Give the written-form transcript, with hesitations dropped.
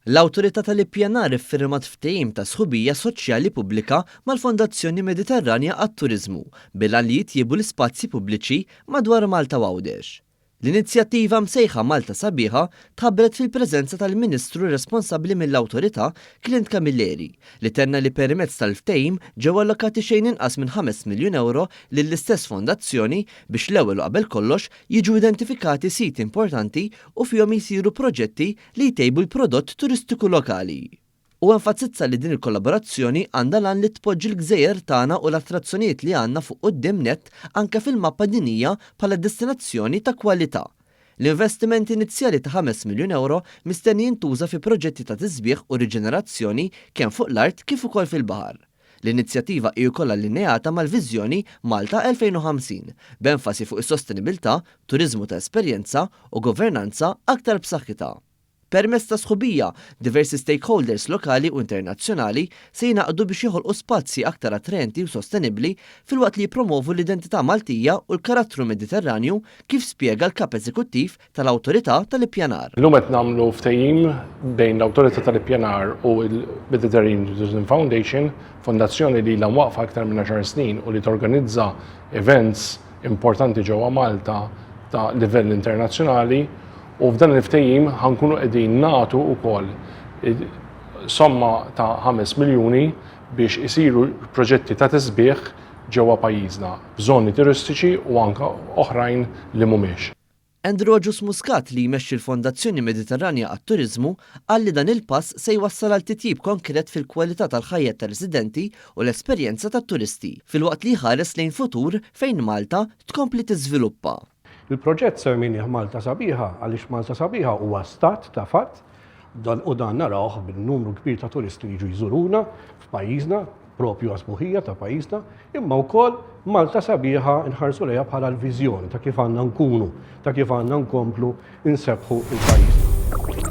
L-Awtorità tal-Ippjanar iffirmat ftehim ta' sħubija soċjali pubblika mal-Fondazzjoni Mediterranja għat-Turiżmu bil-għan li jitjiebu l-ispazji pubbliċi madwar Malta u Għawdex. L-inizjattiva msejħa Malta Sabiħa tħabbret fil-preżenza tal-Ministru responsabbli mill-Awtorità Clint Camilleri li tenna li permezz tal-ftehim ġew allokati xejn inqas minn 5 miljun ewro lill-istess fondazzjoni biex l-ewwel u qabel kollox jiġu identifikati siti importanti u fihom jsiru proġetti li jtejbu l-prodott turistiku lokali. Huwa enfasizza li din il-kollaborazzjoni għandha l-għan li tpoġġi l-gżejjer tagħna u l-attrazzjonijiet li għandna fuq quddiem nett anke fil-mappa dinjija bħala destinazzjoni ta' kwalità. L-investiment inizjali ta' 5 miljun ewro mistenni jintuża fi proġetti ta' tisbiħ u riġenerazzjoni kemm fuq l-art kif ukoll fil-baħar. L-inizjattiva hi wkoll allineata mal-viżjoni Malta 2050, b'enfasi fuq is-sostenibilità, turiżmu ta' esperjenza u governanza aktar b'saħħitha. Permezz ta' sħubija, diversi stakeholders lokali u internazzjonali se jingħaqdu biex joħolqu spazji aktar attraenti u sostenibbli filwaqt li jippromovu l-identità Maltija u l-karattru Mediterranju kif spjega l-Kap Eżekuttiv tal-Awtorità tal-Ippjanar. Illum qed nagħmlu ftehim bejn l-Awtorità tal-Ippjanar u l-Mediterranean Tourism Foundation, fondazzjoni li ilha mwaqqfa aktar minn għaxar snin u li torganizza events importanti ġewwa Malta ta' livell internazzjonali u f'dan il-ftehim ħa nkunu qegħdin nagħtu wkoll somma ta' 5 miljuni biex isiru proġetti ta' tisbiħ ġewwa pajjiżna, f'żoni turistiċi u anke oħrajn li mhumiex. Andrew Agius Muscat li jmexxi l-Fondazzjoni Mediterranja għat-Turiżmu qal li dan il-pass se jwassal għal titjib konkret fil-kwalità tal-ħajja tar-residenti u l-esperjenza tat-turisti, filwaqt li jħares lejn futur fejn Malta tkompli tiżviluppa. Il-proġett semmejnih Malta Sabiħa għaliex Malta Sabiħa huwa stat ta' fatt dan u dan narawh bin-numru kbir ta' turisti li jiġu jżuruna f'pajjiżna, propju għas-sbuħija ta' pajjiżna, imma wkoll Malta Sabiħa nħarsu lejha bħala l-viżjoni ta' kif għandna nkunu, ta' kif għandna nkomplu nsebbħu il-pajjiżna.